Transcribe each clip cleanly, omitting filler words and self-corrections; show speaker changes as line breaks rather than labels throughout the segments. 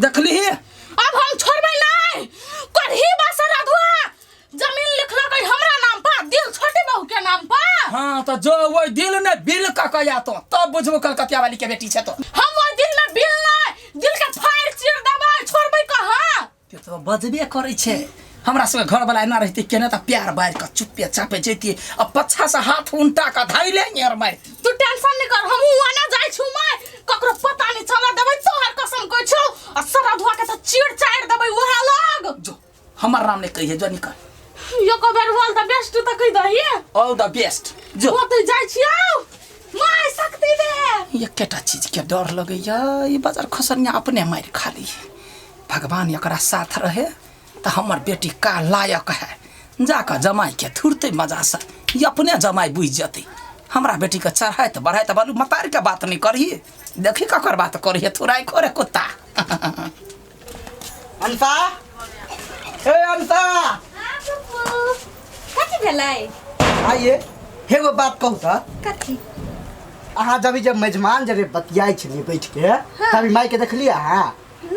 देखली
अब हम छोड़बै नहीं करही बस रधुआ जमीन लिखलक है हमरा नाम पर दिल छोटी बहू के नाम पर
हाँ तो जो वो दिल ने बिल का कया तो तब बुझबो कलकतिया वाली के बेटी छे तो
हम ओहि दिल में बिल नहीं दिल के फाड़ चीर देबै छोड़बै कहाँ
ते तो बजबे करै छै हमरा सबके घर वाला एना रहते केना तऽ प्यार बारि कऽ चुप्पे चापे जैतियै आ पछा से हाथ उनटा कऽ धैले नेर मारती
तू टेंशन नहीं कर हमहूँ आना जाइ छु मैं ककरो पता नहीं चला देबै तोहर कसम कहै छौ आ सारा धुआ के तऽ चीर चारि देबै वहाँ लग
जो हमर नाम नहीं कहिए जो निकल
एको बेर ऑल द बेस्ट तऽ कहि दही
ऑल द बेस्ट जो
ओतै जाइ छियौ माय शक्ति दे
एकेटा चीज के डर लगैया ई बाजार खसनिया अपने मारि खाली भगवान एकरा साथ रहे तऽ हमर बेटी का लायक है जाकऽ जमाइके थुरतै मजासँ ई अपने जमाइ बुझि जेतै हमरा बेटीके चढ़ाइत बढ़ाइत बालू मतारके बात नहि करही देखी ककर बात करही थुराइ खोरे कुत्ता
अंसा ए अंसा
कथी भेलै
आइए हे गो बात कहू तऽ
कथी
अहाँ जब जब मेजमान जरे बतियाइ छलियै बैठ के तभी माई के देखलियै अहाँ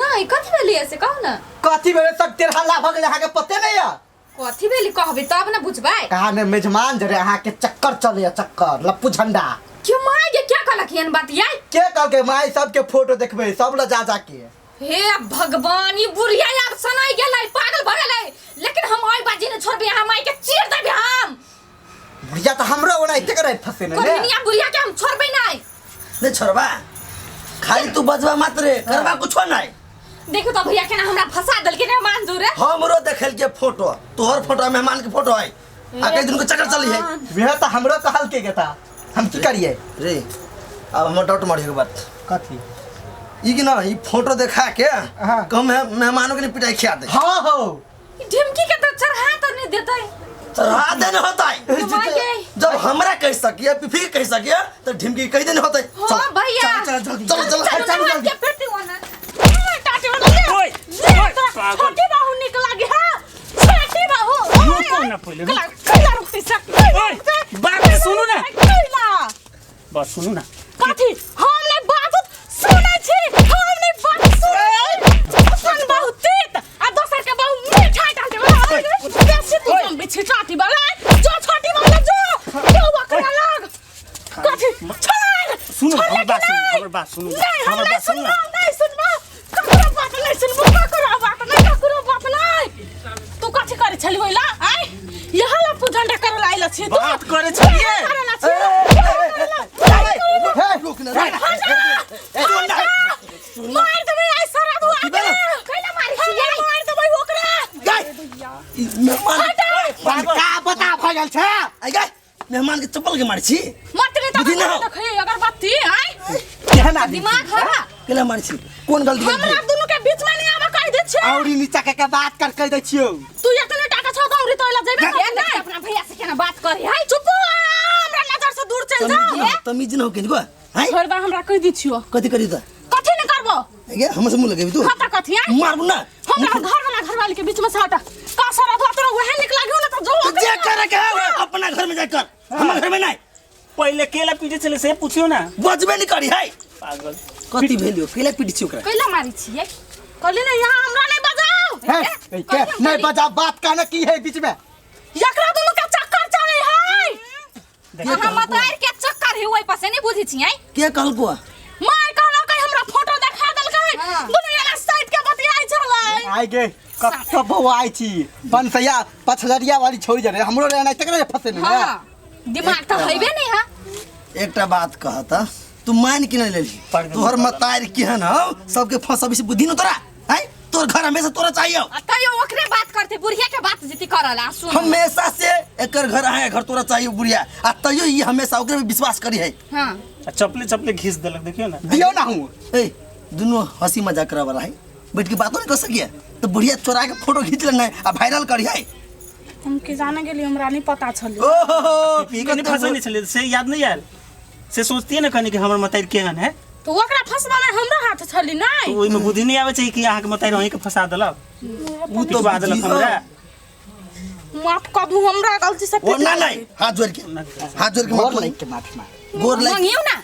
नहि कथी भेलै से कहू ने
कथी भेलै सब तेर हल्ला भऽ गेलै अहाँके पते नहि यऽ
कथी भेलै कहबै तब ने बुझबै
कहा ने मेजमान जरे अहाँके चक्कर चलैया चक्कर लप्पू झंडा
क्यों माय के क्या कहलक एहन बात यार
के कहलकै माई सबके फोटो देखबै सब लऽ जा जा के
हे भगवान ई बुढ़िया आब सनाइ गेलै पागल भऽ गेलै लेकिन हम ओहि बाजी ने छोड़बै अहाँ माय के चीर देबै हम
बुढ़िया तऽ हमरो ओना एते करे फसे ने
कोनिया बुढ़िया के हम छोड़बै नहि
नहीं छोड़बा खाली तू बजबा मात्र करबा कुछो नहीं
देखो तो भैया केना हमरा फंसा देलकै ने मंजूर
हमरो देखल के फोटो तोहर फोटो मेहमान के फोटो है आ कई दिन के चक्कर चली है
वह तो हमरो कहल के गेता हम की करिए
रे अब हमर डाउट मारियो के बात
कथी
ई कि ना ई फोटो देखा के
हाँ।
कम मेहमानों के नहीं पिटाई खिया दे
हाँ हो
ढिमकी के तो चढ़ा तो नहीं देतै
चढ़ा देने होता है जब हमरा कह सकिए पिफी के कह सकिए तो ढिमकी कह देने होता है
हाँ भैया
चल जल्दी
चलो चलो
चलो
चलो,
चलो
जल्दी।
के पेटी वाला
टाटी वाला
ओए,
ले
ओए,
तोरा
पागल।
छोटी बहू निक लागी हाँ छोटी बहू
रुको ना पहिले, रुको।
कैला रुकती से
ओए, बात सुनू ना।
कैला
बस सुनू ना
कथी हम नहीं बात सुनै छी हम नहीं बात सुनै छी अपन बहु तीत आ दोसर के बहु मिठाई डालते वाला बेसी तू हम बिछि चाटी वाला जो छोटी वाला जो जो ओकरा लग कथी छोड़
सुनू,
छोड़ले
हमर
कि
बात सुनू,
नहीं?
हमर बात सुनू,
नहीं हम
हमर
नहीं
बात सुनू
सुनबो
ना।
नहीं सुनबो ककरो बात नहीं सुनबो ककरो बात नहीं ककरो बात नहीं तू कथी करे छली ओइला आय यहाँ ला पूजन करे ला आइल छी तू
बात करे छलियै।
करे ला छी करे ला
रुक ना
मार देबै आइ सारा दुआ के
कैला मारै छी
हमरा मार देबै ओकरा
गाय ई मेहमान
पागल
का बता भऽ गेल छै
आई गाय मेहमान के चप्पल के मारै छी
मत रे
बुद्धि ना हो।
देखै अगरबत्ती आय
केहन आदमी
दिमाग हरा
केला मारै छी कोन गलती
हमरा
केलकै?
दुनू के बीच में नहीं आबे कहि दै छियै
और नीचा के के बात कर कह दै छियौ
तू एतने टाका छौ त औरी तोइला जेबे
ए, देख अपना भैया से केना बात करे है
चुप हो, हमरा नजर से दूर चल
तमीज
जाओ
न हो, तमीज न हो किनको हैं
छोड़ दे हमरा कहि दै छियो
कथी करी त
कथी नहीं करबो
गे हमर से मुंह लगेबी तू
खता कथी आय
मारबू ना
हमरा घर वाला घर वाली के बीच में से हटा का सारा धोआ तोरा वहे निक लागियो ना त जो
तो जे करे के है अपना घर में जाकर हमर घर में नहीं
पहिले केला पीटे छलै से पूछियो ना
बजबे नहीं करी है
पागल
कथी भेलियो केला पीटी छी ओकरा
कैला मारै छियै
कहली ना यहाँ हमरा नहीं बजाओ
हे ए, के नहीं बजा बात कहना की है बीच में
एकरा दुनू के चक्कर चले है
अहाँ मतार के चक्कर है ओइ पासे नहीं बुझै छियै
के कहलको
माय कहलकै हमरा फोटो देखा देलकै
हाँ।
दुनू एना साइड के बतियाइ छलै
आइ गे कत्तो बौआइ छी बनसैया पछजरिया वाली छोड़ी जरे हमरो रे एनाहिते करे फसे नहीं
हाँ दिमाग तऽ हेबे नहीं है
एकटा बात कहता तू मान के नहीं लेली तोहर मतार केहन हौ सबके फंसबी से बुद्धि न तोरा हैं तोर घर हमेशा तोरा चाहिए
आ तैयो ओकरे बात करते बुढ़िया के बात जीती करला सुन
हमेशा से एकर घर आए घर तोरा चाहिए बुढ़िया आ तैयो ई हमेशा ओकरे पे विश्वास करी है
हाँ
आ चपले चपले घीच देलक देखियो ना
दियो ना हूँ
ए दुनू हंसी मजाक करे वाला है बैठ के बातो नहीं कर सकिए तो बुढ़िया चोरा के फोटो खींच लेना है आ वायरल करी है
हम की जाने गेली हमरा नहीं पता छलै
ओहो
ई कनी फंसै छलै से याद नहीं आयल से सोचतियै ने कनी कि हमर मतारि केहन है
तो ओकरा फंसबा में हमरा हाथ छली नहीं
तो ओहिमे बुद्धि नहीं आबै छै कि अहाँके मतारि अहीँके फंसा देलक
उ
तो
तो
देलक हमरा
माफ कर दू हमरा गलती से
ओ ना नहीं हाथ जोड़ के हाथ जोड़ के
गोर
माफ
लाग के माफी मांग
गोर लाग
मंगियो ना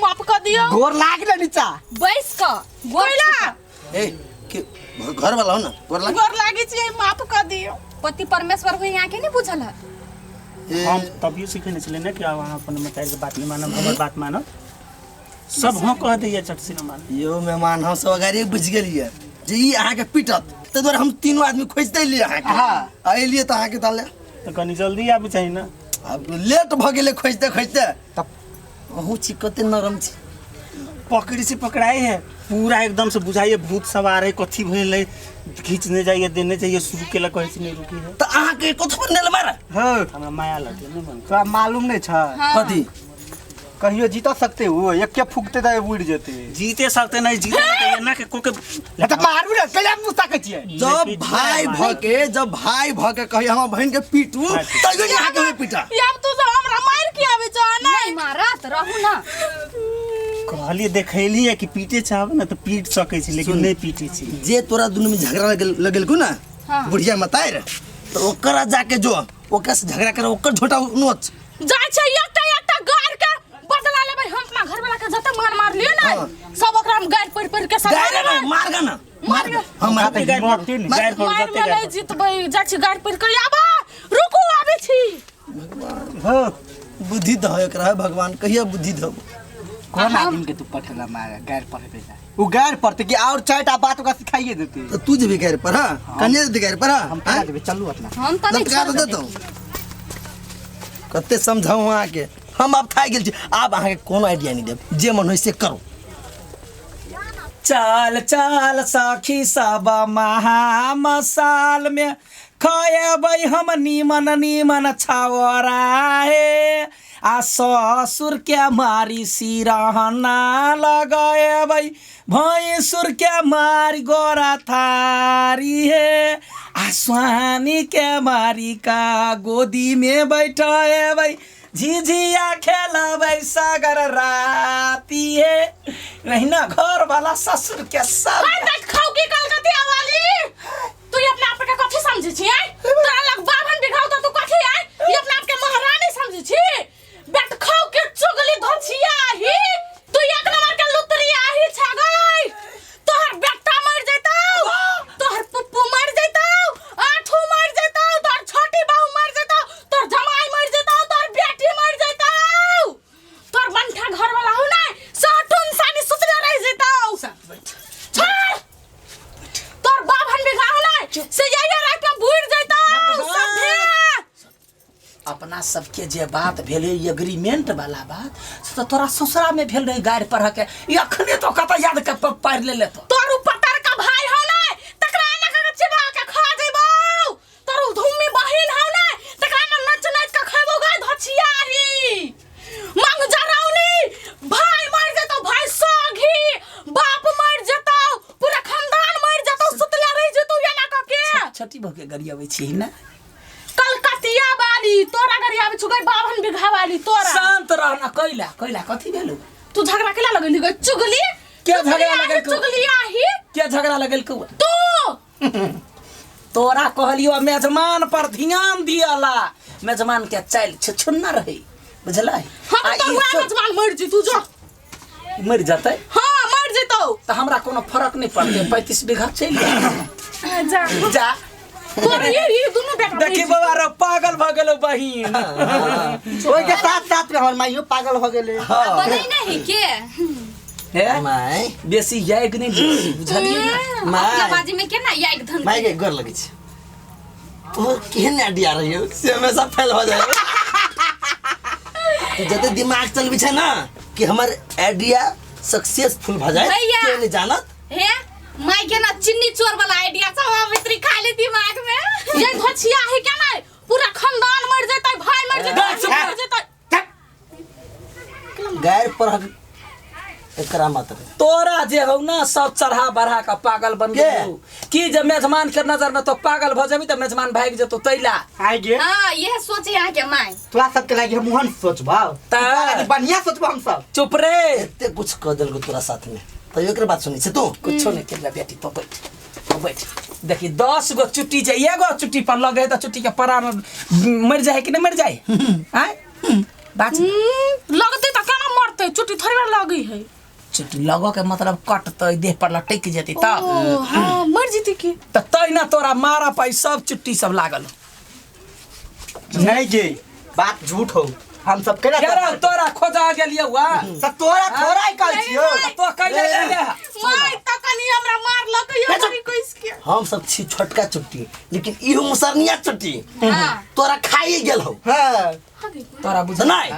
माफ कर दियो
गोर लाग ले नीचा
बैस क
कोइला
ए के घर वाला हो ना गोर लाग।
गोर लागे छी, माफ कर दियो।
पति परमेश्वर हुई यहाँ के नहीं बुझल है।
ए,
हम तभियो सीखे नहीं छलै ने कि आब अहाँ अपन मतारी के बात नहीं मानब, हमर बात मानब। सब हाँ कह दैया, चट से न मानब।
यो मेहमान हम सब अगाड़िए बुझि गेलियै जे ई अहाँके पीटत, ताहि दुआरे हम तीनू आदमी खोजि देलियै अहाँके।
हाँ।
आ एलियै तऽ अहाँके ताले
तऽ कनी जल्दी आबू चाही ने।
आब लेट भऽ गेलै खोजिते खोजिते।
तब
अहूँ छी कते नरम छी।
पकड़ी से पकड़ाए है पूरा एकदम से बुझाइए भूत सवार है, कथी भेल है, खींचने जाइए देने जाइए, शुरू केला कहै छी नहीं रुकी है।
तऽ अहाँके कथो नेल मारा?
हाँ।
हमरा माया लगे नहीं मन।
तोरा मालूम नहीं छ?
कथी?
कहियो जीत सकते हो, एके फूकते तऽ उड़ जेते।
जीते सकते नहीं, जीते नहीं ना के कोके
तऽ मारू ने, कैला मुँह ताकै छियै?
जब भाई भ के, जब भाई भ के कही हमर बहिन के पीटू, तैयो नहीं अहाँके होय पीटा।
आब तू सब हमरा मार के आबै छ?
नहीं मारत रहू ना।
कहलिए देखैलिए कि पीटे चाहब ना तो पीट सकै छी, लेकिन नहीं पीटे छी।
जे तोरा दुनू में झगड़ा लगेलको ना
हाँ।
बुढ़िया मतार, तो ओकरा जाके जो ओकरा से झगड़ा कर, ओकर झोटा नोच।
जाइ छै एकटा एकटा गार के बदला लेबै हम अपना घर वाला के, जते मार मार लियो ना
हाँ।
सब ओकरा हम गार पड़ पड़ के सब
गायर ना मार गा ना, मार गा। हम मार
गायर
मार
पर, गायर पर
मार
जते
में
गायर
नहीं जीतबै। जाइ छी गार पड़ के आबा, रुकू आबै छी।
हाँ।
बुद्धि दह एकरा भगवान, कहिया बुद्धि दह।
कौन आदमी के तू पठेला मारे गायर पढ़े जा? उ गायर पढ़ते कि और चारिटा बात ओकरा सिखाइए देते।
तो तू जेबी गायर पर? हां, कन्या जेबी गायर पर? हां,
हम करा देबै, चलू अपना।
हम तऽ नहीं
लटका
छोड़बै।
देतौ। कते समझाऊ अहाँके, हम आब थाकि गेल छी। आब अहाँके कोनो आइडिया नहीं देब, जे मन होइ से करू।
चल चल सखी सब महामसाल में खयबै हम नीमन नीमन छावरा हे, आ ससुर के मारी सिरहना लगेबै, भैंसुर के मारी गोरा थारी हे, आ स्वामी के मारी का गोदी में बैठेबै, झिझिया खेलबै सागर राती हे। नहीं ना घर वाला ससुर के सब
हाय देख खाऊ की कलकतिया वाली, तू ये अपना आप के कथी समझै छी? आय तोरा लग बाभन बिघाउ त तू कथी? आय ये अपना आप के महारानी समझै छी? बेट खाऊ के चुगली धोछिया ही, तू एक नंबर के लुतरिया ही छगै। तोहर बेटा मर जैतौ, तोहर पप्पू मर जैतौ, आठू मर जैतौ, तोहर छोटी बहू मर जैतौ, तोहर जमाई मर जैतौ, तोहर बेटी मर जैतौ, तोहर बंठा घर वाला हो ना सटुन सानी सुतले रह जैतौ। छोड़, तोर बाभन बिघा हो ना से यही रात में बुड़ जैतौ सभे।
अपना सबके जे बात भेलै एग्रीमेंट वाला बात, से तऽ तोरा ससुरा में भेल रहे गारि पढ़ के, ई अखने तो कतऽ याद के पारि लेले तो।
तोर उ पतर का भाई हो ना तकरा एना के चिबा के खा जइबौ, तोर उ धुम्मी बहिन हो ना तकरा एना नच नच के खैबौ गाय धछिया ही। मंग जरौनी भाई मर जेतौ, भाई सघी बाप मर जेतौ, पूरा खानदान मर जेतौ, सुतले रह जेतौ एना क के।
छठी भऽ के गरियबै छी ना
कलकतिया वाली, तोरा गरियाबै छु गई बाभन बिघा वाली तोरा।
शांत रहना, कैला कैला कथी भेलौ?
तू झगड़ा केला लगेली गई चुगली?
के झगड़ा लगेलकौ?
चुगलिया ही
के झगड़ा लगेलकौ?
तू।
तोरा कहलियो मेजमान पर ध्यान दियला, मेजमान के चालि छुछुन्ना रहे, बुझलै?
हम
आ
तो
ई
वएह मेजमान मर जेतौ, जो
मरि जेतै?
हाँ मर जेतौ।
तऽ हमरा कोनो फरक नहि पड़तै, 35 बीघा चलि जाय।
जा
जा
तोर ये दुनू बेटा
देखी बाबा रे पागल भऽ गेलौ बहिन।
ओहि के साथ साथ में हमर माइयो पागल हो गेलै।
बनै नहीं के
हे
माय
बेसी याग नहि लै, बुझलियै ने?
माय।
अपना बाजी में केना याग धन
माय के गोर लगै छै। तोहर केहन आइडिया रहियो से हमेशा फेल हो जाए। तो जते दिमाग चलबै छै ना कि हमर आइडिया सक्सेसफुल भ जाए,
भैया।
के नहीं जानत।
हे माय के ना चिन्नी चोर वाला आइडिया सब आबैत रही खाली दिमाग में।
ये धछिया है क्या नहीं पूरा खानदान मर जेतै, भाई मर जेतै, मर जेतै।
गायर पर एकरा मात्र
तोरा जे हौ ना सब चढ़ा बढ़ा के पागल बन
के?
गेलौ कि जे मेजमान के नजर में तो पागल भ जेबी त मेजमान भागि जेतौ तैला।
आइ गे
हाँ यह सोचे यहाँ के माय।
तोरा सबके लागि हम ओहन सोचबौ, तोरा लागि बढ़िया सोचबौ हम सब।
चुप रे,
एते कुछ कह देलको तोरा साथ में तैयो एकर बात सुनै छै तू?
कुछो नहीं केलक बेटी, तो बैठ तो बैठ। देखी 10 गो चुट्टी छै, एगो चुट्टी पर लगे त चुट्टी के परान मर जाए कि नहीं मर जाए? आय बात
लगते त केना मरते, चुट्टी थोड़े लगी है।
चुट्टी लगऽ के मतलब कटतै, देह पर लटकि जेतै तब।
ओ हाँ, मर जेती की।
तऽ तै ना तोरा मारा पाइ सब चुट्टी सब लागल।
नहीं गे, बात झूठ हो, हम सब केना
केरा तोरा खोजा गेलियौ वा।
त तोरा थोड़ा ही कहै छियौ।
तो कैले गेले हँ?
माय त कनी हमरा मारलक यो कनी कइस के।
हम सब छी छोटका चुट्टी, लेकिन इहो मुसरनिया चुट्टी तोरा खाई गेल हो।
हाँ।
तोरा बुझल
नहीं।